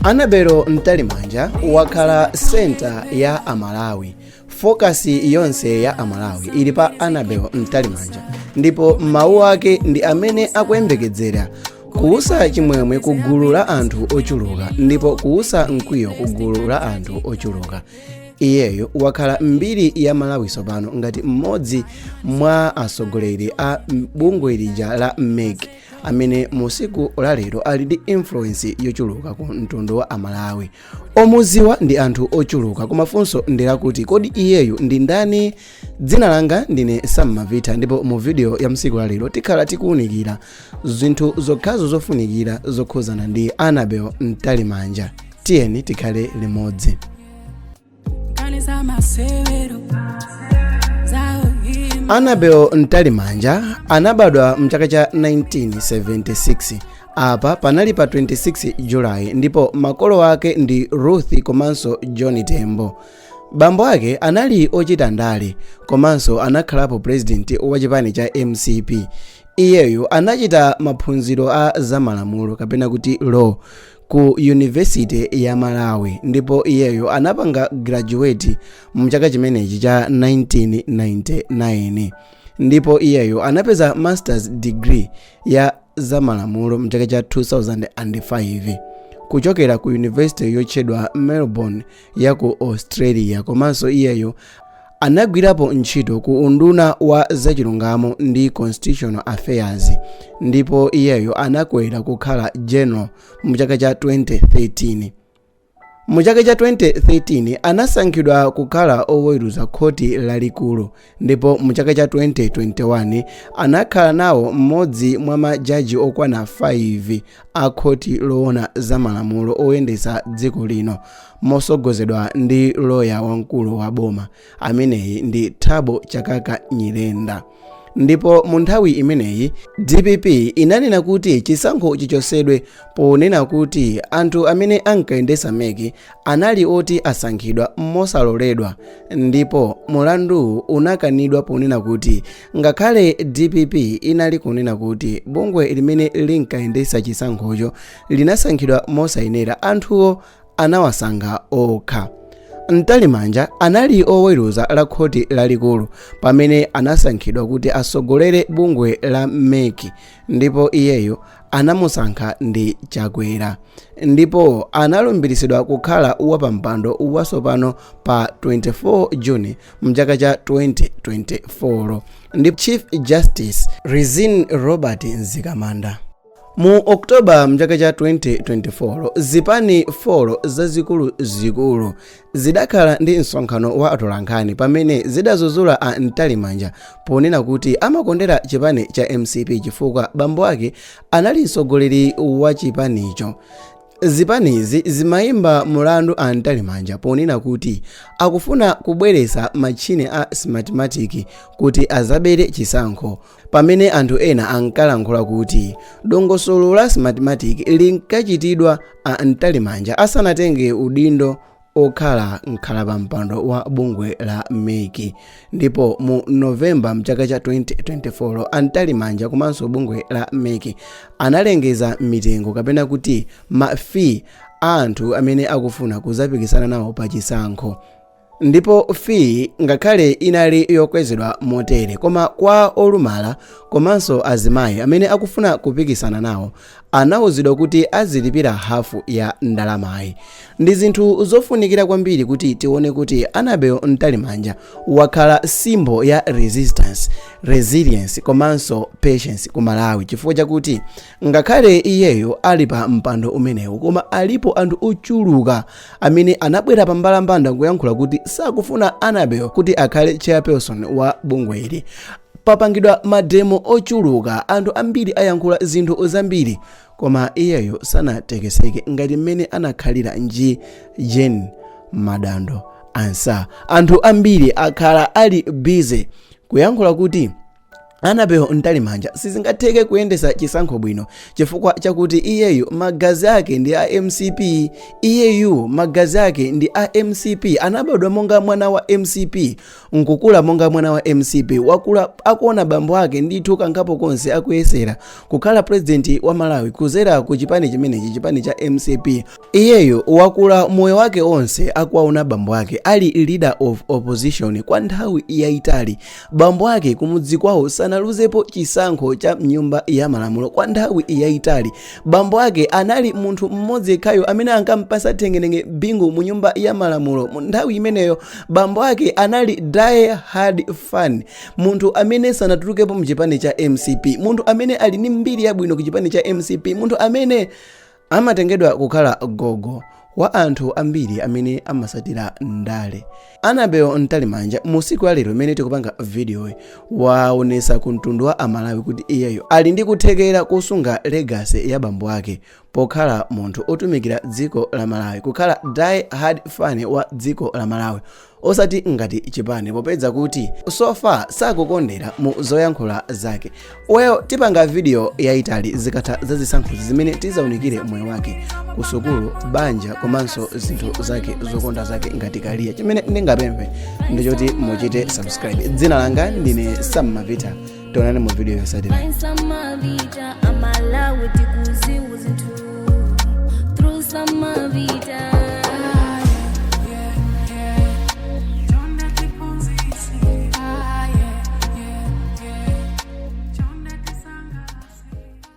Annabel Mtalimanja wakhala center ya Amalawi. Focus yonse ya Amalawi ili pa Annabel Mtalimanja, ndipo mawu ake ndi amene akuyembekezera kuusa chimwemwe ku gulu la anthu ochuluka ndipo kuusa mkwiyo ku gulu la anthu ochuluka. Iyeyo wakhala mbiri ya Malawi tsopano ngati mmodzi mwa atsogoleri a bungwe lija la MEC amene mu tsiku la lero ali ndi influence yochuluka ku mtundu wa Amalawi. Omuziwa ndi anthu ochuluka, koma funso ndi lakuti, kodi iyeyu ndi ndani? Dzina langa ndine Sam Mavita, ndipo mu video ya msiku la lero tikhala tikuwunikira zinthu zokhazo zofunikira zokhuzana ndi Annabel Mtalimanja. Tiyeni tikhale limodzi. Kanisa masewero zaohima. Annabel Mtalimanja anabadwa mchaka cha 1976. Apa panali pa 26 Julayi, ndipo makolo ake ndi Ruth komanso John Tembo. Bambo ake anali ochita ndale komanso anakhalapo president wa chipani cha MCP. Iyeyo anachita maphunziro a zamalamulo, kapena kuti law, ku University ya Malawi, ndipo iyeyo anapanga graduate mchaka chimenechi cha 1999, ndipo iyeyo anapeza masters degree ya zamalamulo mchaka cha 2005 kuchokera ku university yotchedwa Melbourne ya ku Australia. Komanso iyeyo anagwirapo ntchito ku unduna wa zachilungamo ndi constitutional affairs, ndipo iyeyo anakwera kukhala general mchaka cha 2013. Mu chaka cha 2013 anasankhidwa kukhala oweruza khoti lalikulu, ndipo mu chaka cha 2021 anakhala nawo mmodzi mwa majaji okwana 5 a khoti loona zamalamulo oyendetsa dziko lino, mosogozedwa ndi loya wamkulu wa boma, ameneyi ndi Thabo Chakaka Nyirenda. Ndipo mu nthawi imeneyi DPP inanena kuti chisankho chichosedwe, ponena kuti anthu amene ankayendetsa MEC anali oti asankhidwa mosaloledwa, ndipo mulanduwu unakanidwa ponena kuti ngakhale DPP inali kunena kuti bungwe limene linkayendetsa chisankhocho linasankhidwa mosayenera, anthuwo anawasankha okha. Mtalimanja anali oweruza la khoti lalikulu pamene anasankhidwa kuti asogolere bungwe la MEC, ndipo iyeyo anamusankha ndi Chakwera, ndipo analumbiritsidwa kukhala wapampando watsopano pa 24 Juni mchaka cha 2024 ndi Chief Justice Rizine Robert Mzikamanda. Mu Oktoba mchaka cha 2024, zipani 4 zazikuluzikulu zidakhala ndi msonkhano wa atolankhani pamene zidazuzula a Mtalimanja ponena kuti amakondera chipani cha MCP chifukwa bambo ake anali mtsogoleri wa chipanicho. Zipanizi zimayimba mulandu a Mtalimanja ponena kuti akufuna kubweretsa matchini a Smartmatic kuti azabere chisankho, pamene anthu ena ankalankhula kuti dongosolo la Smartmatic linkachitidwa a Mtalimanja asanatenge udindo okhala mkhalapampando wa bungwe la MEC. Ndipo mu Novemba mchaka cha 2024, a Mtalimanja komanso bungwe la MEC analengeza mitengo, kapena kuti ma fee, a anthu amene akufuna kuzapikisana nawo pa chisankho. Ndipo fee ngakhale inali yokwezedwa motere, koma kwa olumala komanso azimayi amene akufuna kupikisana nawo anawuzidwa kuti azilipira hafu ya ndalamayi. Ndi zinthu zofunikira kwambiri kuti tione kuti Annabel Mtalimanja wakhala symbol ya resistance, resilience komanso patience ku Malawi, chifukwa chakuti ngakhale iyeyo ali pa mpando umenewu, koma alipo anthu ochuluka amene anabwera pa mbalambanda kuyankhula kuti sakufuna Annabel kuti akhale chairperson wa bungweli. Papangidwa mademo ochuluka, anthu ambiri ayankhula zinthu zambiri, koma iyeyo sanatekeseke ngati mmene anakhalira nji Jane Madando Ansah. Anthu ambiri akhala ali busy kuyankhula kuti Annabel Mtalimanja sizingatheke kuyendesa chisankho bwino chifukwa chakuti iyeyu magazi ake ndi a MCP. Iyeyu magazi ake ndi a MCP. Anabadwa monga mwana wa MCP, nkukula monga mwana wa MCP. Wakula akuona bambo ake ndithu kangapo konse akuyesera kukhala president wa Malawi kuzera ku chipani chimenechi, chipani cha MCP. Iyeyo wakula moyo wake onse akuwaona bambo ake ali leader of opposition kwa nthawi yayitali. Bambo ake kumudzi kwawo sanaluzepo chisankho cha mnyumba ya malamulo kwa nthawi yayitali. Bambo ake anali munthu mmodzi yekhayo amene ankampasa thengenenge Bingu mu nyumba ya malamulo mu nthawi imeneyo. Bambo ake anali die hard fan, munthu amene sanatulukepo mchipani cha MCP, munthu amene ali ndi mbiri yabwino ku chipani cha MCP, munthu amene amatengedwa kukhala gogo wa anthu ambiri amene amasatira ndale. Annabel Mtalimanja mu siku la lero imene tikupanga videoyi waonesa ku mtundu wa Amalawi kuti iyeyo ali ndi kuthekera kusunga legacy ya bambo ake pokhala munthu otumikira dziko la Malawi, kukhala die hard fan wa dziko la Malawi, osati ngati chipani, popeza kuti so far sakukondera mu zoyankhula zake. Well, tipanga video yayitali zikatha zazisankhozi zimene tizaunikire moyo wake kusukulu, banja komanso zinthu zake zokonda zake ngati career. Chimene ndingapemphe ndichoti muchite subscribe. Dzina langa ndine Sam Mavita. Tionane mu video yotsatira. Samavita, Amalawi tikuziwa.